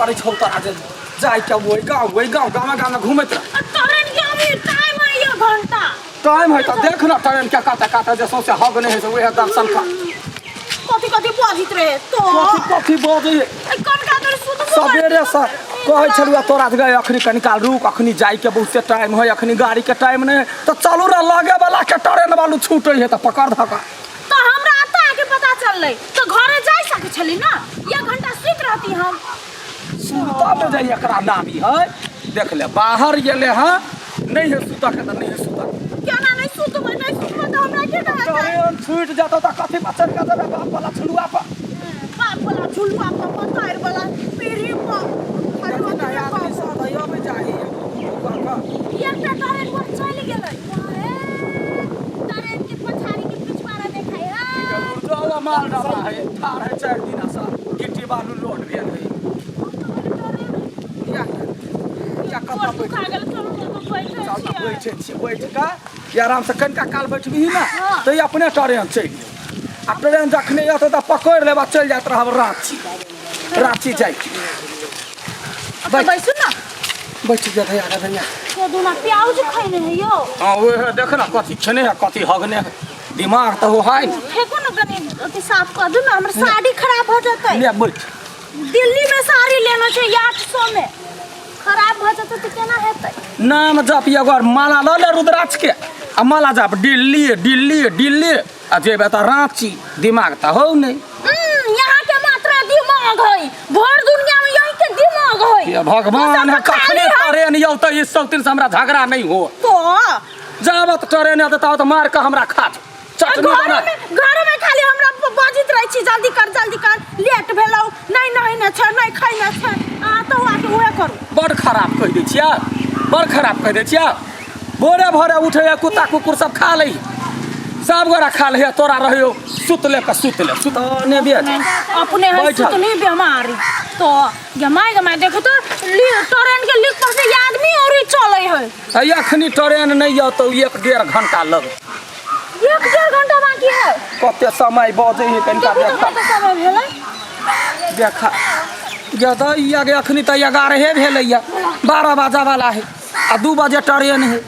करै छौ तोरा जे जाय के ओहि गाँव ओहि गाँव गामे गामे घूमैत रह। ट्रेन के अभी टाइम है एक घंटा। टाइम है तऽ देख ना ट्रेन के काते काते जे सौंसे हग नहि है से उएह दर्शन कर। कथी कथी बजैत रहे तो? कथी कथी बजै है? कनका तर सुत सवेरे से कहै छलहुँ तोरा गए अखनी कनी काल रुक, अखनी जाइके बहुते टाइम है, अखनी गाड़ी के टाइम नहीं है, तऽ चलू रे लगे वाला के ट्रेन वालू छूटे है तऽ पकड़ धका। तो हमरा आता आके पता चललै तो घरे जाय सकै छली ना, एक घंटा सुति रहती हम। सुतऽ में जाइए एकरा नामी है, देख ले बाहर गेले है नहीं है सुतऽ के तऽ नहीं है सुतऽ के। केना नहीं सुतबै, नहीं सुतबै तऽ हमरा केना हेतै? ट्रेन छूटि जेतौ तऽ कथी पर चढ़ि कऽ जेबै बाप वाला झुलुआ पर? बाप वाला झुलुआ पर, पतारि वाला पीढ़ी पर। देखी ना, आदमी सब है, अबै जाही एकटा ट्रेन पर चलि गेलै। ट्रेन के पछाड़ी के पिछवाड़ा देखाइ है। जाओ माल डबा है, ठाढ़ है 4 दिन से, गिट्टी बालू लोड भेल है। या, या कतऽ बैठ? चल ना, बैठे छियै, बैठ कऽ कि आराम से कनिका काल बैठबही ना तऽ ई अपने ट्रेन चलि जेतौ। आ ट्रेन जखने एतौ तऽ पकड़ि लेब आ चलि जाइत रहब राँची। राँची जाइके। बैठ। बैसू ना। बैठ जा भैया, भैया। तो दूना प्याज खैने है यो। हाँ, ओहे देख ना कथी खेने है कथी हगने है, दिमाग तऽ हो है। फेको ना कनी अथी साफ कर दू ना, हमर साड़ी खराब हो जतै। ले बैठ। दिल्ली में साड़ी लेना छै 800 में, खराब भऽ जेतै तऽ केना हेतै? नाम जप एगो आर माला लऽ ले रुद्राक्ष के आ माला जप दिल्ली दिल्ली दिल्ली आ जेबे तऽ राँची, दिमाग तऽ हौ नहि। यहाँ के मात्र दिमाग है, भर दुनिया में यही के दिमाग है। हे भगवान, दोसर के कखने खाली है। ट्रेन यौ तऽ ई सब दिन से हमरा झगड़ा नहीं हो। तो? जाबत ट्रेन एतै ताबत मार कऽ हमरा खा जाउ। चटनी घर बना। में, घर में खाली हमरा बजैत रहै छी जल्दी कर जल्दी कर, लेट भेलौ, नहीं नहेने छै नहीं खैने छै, अहाँ तऽ आके उहे करू। बड़ खराब कहि दै छियै, बड़ खराब कहि दै छियै। भोरे भोरे उठै है कुत्ता कुकुर सब खा लै, सब गोरा खा लै, तोरा रहियो सुतले के सुतले सुत ने बेच। अपने है बैठल। सुतनी बीमारी तो गमाय गमाय देखो तो ट्रेन के लीक पर से आदमी और ही चले है। आ अखनी ट्रेन नहीं औतौ, 1-1.5 घंटा लगतौ। 1-1.5 घंटा बाकी है। कते समय बजै है कनिका देखू तऽ देखा। कते समय भेलै? देखा। गदइया गे अखनी तऽ 11 भेलैया, 12 बजे वाला है आ 2 बजे ट्रेन है।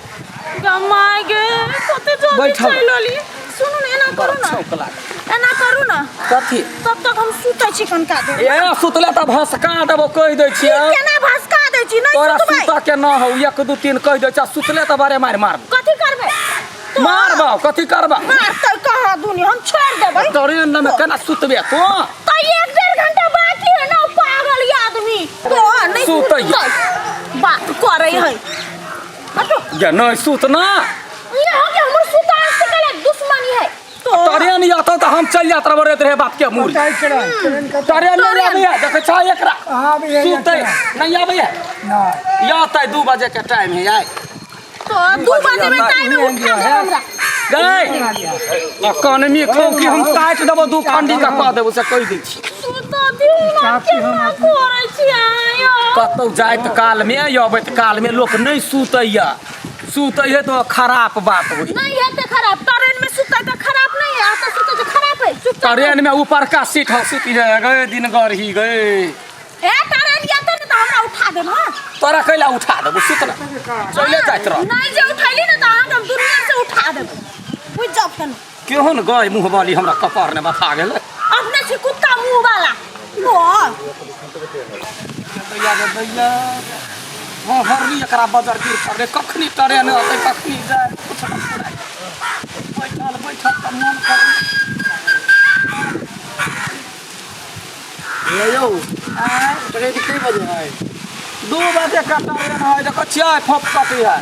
गमाय गे कते जल्दी बैठल। चलि एली। सुनू ने, एना करू ना। छौंक लागल। एना करू ना। कथी? तब तक हम सुतै छी कनिका देर। ए सुतले तऽ भसका देबो कहि दै छियै। की केना भसका दै छी? नहि तोरा सुतबै। सुतऽ के न हौ, 1 2 3 कहि दै छी, आ सुतले तऽ बड़े मारि मारबो। कथी करबै? तो मारबौ, कथी करबा? मारतै कहाँ दुनिया, हम छोड़ि देबै। ट्रेन में केना सुतबे तू? तऽ 1-1.5 घंटा बाकी है ना, पागल ये आदमी। तो नहीं सुतै। सुतै। बात करै है। हटो। गे नहीं सुत ना। ये हो के हमर सुता से कले दुश्मनी है। तो ट्रेन आता तो हम चल जात रहबो रे बाप के मूरी। ट्रेन का ट्रेन नहीं आबैया, देखै छ एकरा। आबैया, सुतै नहीं आबैया। नहीं। या तै 2 बजे के टाइम है आइ। तो 2 बजे में टाइम में उठा दे हमरा। गई। आ कनमी खौ कि हम काटि देबो 2 खंडी का कह देबो से कहि दै छी। सुता दिउ ना, केना करै छी अहाँ यौ? कतौ जाइत काल में अबैत काल में लोक नहीं सुतैया, सुतै है तो खराब बात होइ। नहीं हेतै खराब, ट्रेन में सुतै तऽ खराब नहीं है, अतऽ सुतै तऽ खराब है, सुतै। ट्रेन में ऊपर का सीट हो सुती है गए दिन गरही गए। ए ट्रेन एतै ने तऽ हमरा उठा देब, हाँ? तोरा कैला उठा देबो, सुत ना। चले जाइत रह। नहीं जे उठैली ने तऽ अहाँके हम दुनिया से उठा देबै, बुझि जाउ फेन। केहन गाय मुँह वाली हमरा कपार ने बथा गेलै। अपने छी कुत्ता मुँह वाला। ओ। दैया गे दैया। हाँ, हरनी एकरा बजर गिर पड़लै, कखनी ट्रेन अतै कखनी जाय, कुछ नहि फुराय। बैठल बैठल तऽ मन करै। हे यौ, ट्रेन के बजे है? 2 बजे का ट्रेन है, देखो छियै फप कटी है।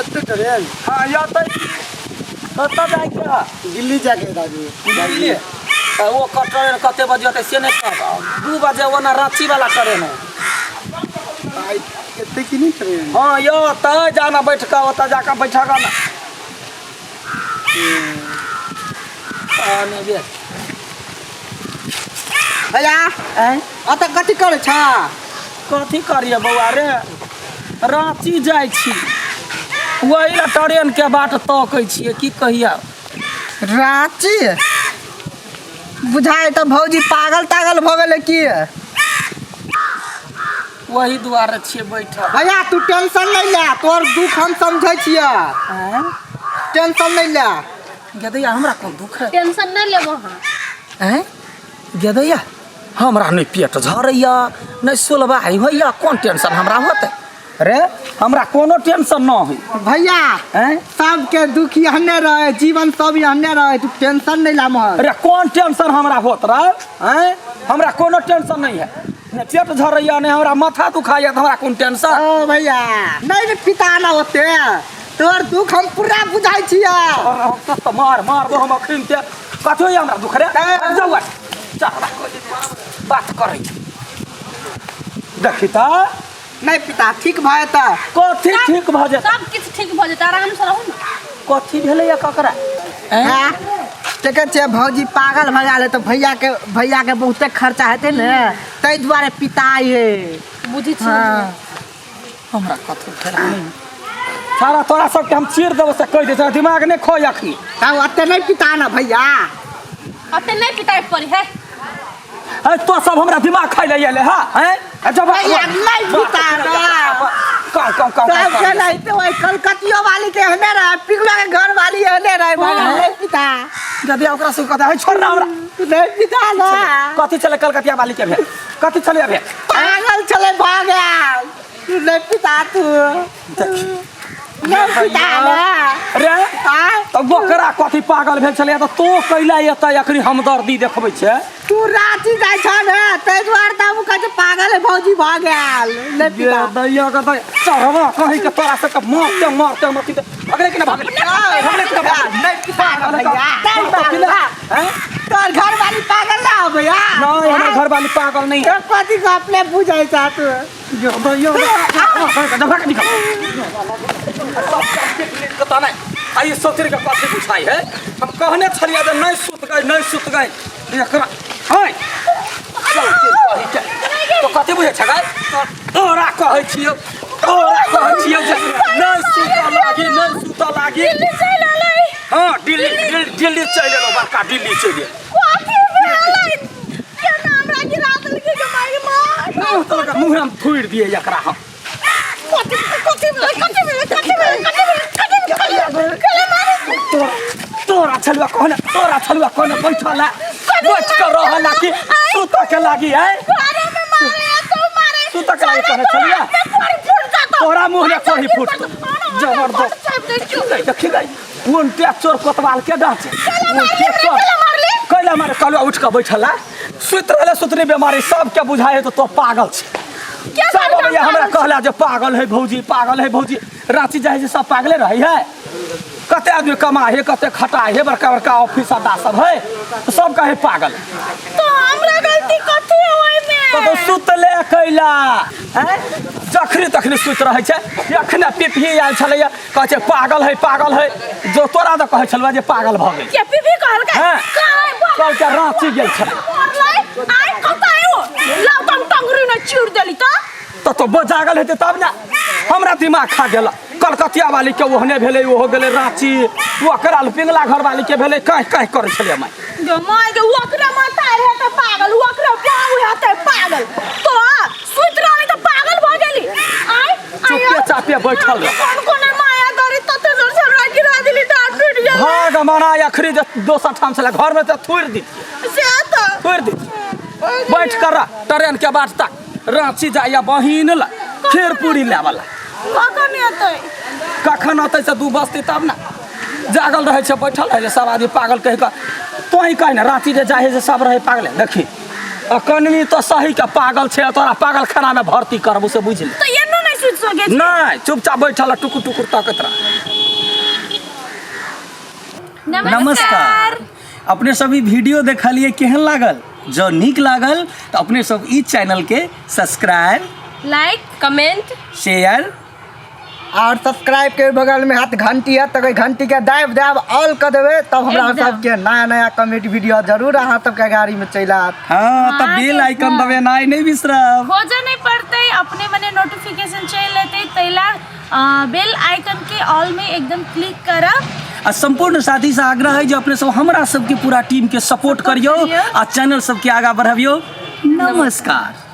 एते ट्रेन? हाँ, या तऽ कतऽ जाइके है? दिल्ली जाके है दादी। दिल्ली? तऽ ओ ट्रेन कते बजे अतै से नहि कहब। 2 बजे ओना राँची वाला ट्रेन है। आइ एते की नहीं ट्रेन? हाँ, यौ तऽ जाना बैठ कऽ, ओतऽ जाकऽ बैठक ना। भैया, आँय? अतऽ कथी करै छ? कथी करिए बौआ रे, राँची जाइ छी, वही ला ट्रेन के बाट तकै छियै, की कहिया। राँची? बुझाइ तऽ भौजी पागल तागल भऽ गेलै की? वही दुआरे छियै बैठल। भैया तू टेंशन नहीं ले, तोर दुख हम समझै छियै, टेंशन नहीं ले। गेदैया हमरा कोन दुख है? टेंशन नहीं लेबो अहाँ। हैं गेदैया हमरा नहि पेट झरैया, नहि सोलबाही होइया, कोन टेंशन हमरा होतै रे? हमरा कोनो टेंशन न होइ। भैया हैं सबके दुख यहने रहे, जीवन सब यहने रहे, तू टेंशन नहीं ला मोहन। अरे कोन टेंशन हमरा होत रहे? हैं हमरा कोनो टेंशन नहीं है, नहि पेट झरैया, नहि हमरा माथा दुखाइया, तऽ हमरा कोन टेंशन? ओ भैया नहीं रे, पिता ना होते, तोर दुख हम पूरा बुझाइ छियै। और हम तऽ मार मारबो हम अखन ते। कथी होइया हमरा दुख रे? जाउ आइ। चल, बात करै छी। देखी तऽ नहीं पिता ठीक भऽ जेतै। कथी ठीक भऽ जेतै? सब किछु ठीक भऽ जेतै, आराम से रहू ने। कथी भेलैया ककरा? हैं? देखै छियै भौजी पागल भऽ गेल है, तऽ भैया के बहुते खर्चा हेतै ने, ताहि दुआरे पिताइ है। बुझै छी। हाँ। हमरा कथी भेल सारा तोरा सबके हम चीर देबो से कहि दै छै, दिमाग नहि खोइ अखनी। तब ओते नहि पिता ने भैया। ओते नहि पिताइ पड़ी है। है तो सब हमरा दिमाग खाइ ले आएले हा। हैं जब भैया नहीं पिता ना। कौ कौ कौ सब के नहीं तो वही कलकतियो वाली के हने रहे, पिगला के घर वाली हने रहे, भैया नहीं पिता। यदि ओकरा से कहता है छोड़ ना हमरा। नहीं पिता ना। कथी छलै कलकतिया वाली के भेल? कथी छलै भेल? पागल छलै भऽ गेल। तू नहीं पिता, तू नहीं पिता ना। रे आँय? तऽ ओकरा कथी पागल भेल छलै तऽ तो कैला एतऽ अखनी हमदर्दी देखबै छै? तू रांची जाइ छ ने, ताहि दुआरे तऽ हम कहै छियै पागल है भौजी भऽ गेल। नहीं पिता। दैया के दैया चढ़वा कहीं के तोरा सबके मारते मारते हम अथी भगले कि ना भगले? भगले कि ना भगले? नहीं पिता ना भैया। मारते कि ना? हैं? तोहर घर वाली पागल ना हो भैया? नहीं, हमर घर वाली पागल नहीं है। तो कथी के अपने बुझै छ तू? यो दैया दबा के निकल। सब नहीं आई सोचरे के कथी बुझाई है। हम कहने छलियै जे नहीं सुत गए, नहीं सुत गए एकरा। है चल कही के तो कथी बुझै छ गए? तोरा कहै छियौ, तोरा कहै छियौ जे नहीं सुत लागी, नहीं सुत लागी। दिल्ली चलि एलै। हाँ दिल्ली दिल्ली चलि एलौ, बड़का दिल्ली चलि एलौ। कथी भेलै? केना हमरा गिरा देलकै गे माय माय? तोरा मुँह हम थोड़ि दिए एकरा हम। कथी कथी भेलै? कथी भेलै? कथी भेलै? कथी भेलै? कथी भेलै? कथी मारे? तोरा तोरा छलुआ कहने, तोरा छलुआ कहने बैठल है, बैठ कर रहल है कि सुत के लागी है? घरे में मारे है, तो मारे। सुत के लागी कहने छलुआ। कोड़ी फूट जाता। तोरा मुँह में कोड़ी फूट। जबरदस्त। देखी गई उनटे चोर कोतवाल के डांचे। उनटे चोर कैला मारे? कहलुआ उठ के बैठल है, सुति रहले सुतरी बेमारी सबके बुझाइ है तो पागल छै। सब अबैया हमरा कहला जे पागल है भौजी, पागल है भौजी। रांची जाइ छै सब पागले रहै है। कते आदमी कमा है, कते खटा है, बड़का बड़का ऑफिस अड्डा सब है, तो सब कहे पागल। तो हमरा गलती कथी है ओहिमे? तो सुतले कैला हैं? जखनी तखनी सुति रहै छै। एखने पीपी आयल छलैया, कहै छै पागल है, पागल है। जो तोरा तऽ कहै छलुआ जे पागल भऽ गेल। के पीपी कहलकै? हाँ। कहै कहलकै रांची गेल छलै। मरलै? आइ कतऽ आयो? लाउ तम टंगरी ने चीर देली तऽ। तऽ तो जागल हेतै तब ने। हमरा दिमाग खा गेल। कलकतिया वाली के ओहने भेलै, ओहो गेलै रांची। ओकरा पिंगला घर वाली के भेलै, काहि काहि करै छलै माय। गे माय गे, ओकरे माता हेतै पागल, ओकरे बाबू हेतै पागल। तो सुति रहलै तऽ पागल भऽ गेली। आइ चुपे चापे बैठल रह। कोन कोन माया दरी तते जोर से हमरा गिरा देली तऽ टूटि गेल। भाग मना अखरी जे दोसर ठाम छलै घर में तऽ थोड़ि दितियै। से तऽ थोड़ि दितियै। बैठ कर रह ट्रेन के बाट तक रांची जाइया बहिन ला खीर पूरी लावला। कखन एतै? कखन अतै से दू बजतै तब ने। जागल रहै छै, बैठल रहै छै सब आदमी पागल कहि कऽ। तोही कहि ने रांची जे जाइ है से सब रहै पागले। देखी अकनवी तो सही के पागल छै, तोरा पागल खाना में भर्ती करबू से बुझि ले। तऽ एनो नहि सुति सकै छी? नहि, चुपचाप बैठल टुकुर टुकुर तकैत रह। नमस्कार। अपने सब ई वीडियो देखलिए, केहन लागल? जँ नीक लागल तऽ अपने सब ई चैनल के सब्सक्राइब, लाइक, कमेंट, शेयर और सब्सक्राइब के बगल में हाथ घंटी है, तो घंटी के दाबि दाबि ऑल कर देबै, तब हमरा एकदम। सबके नया नया कमेंट वीडियो जरूर अहाँ सबके गाड़ी में चलि आयत। हाँ, तऽ बेल आइकन दबेनाइ नहि बिसरब। खोजऽ नहि पड़तै, अपने मने नोटिफिकेशन चलि एतै, तैला बेल आइकन के ऑल में एकदम क्लिक करब। आ संपूर्ण साथी से आग्रह है जो अपने सब हमरा सबके पूरा टीम के सपोर्ट करियो आ चैनल सबके आगा बढ़ाबियो। नमस्कार।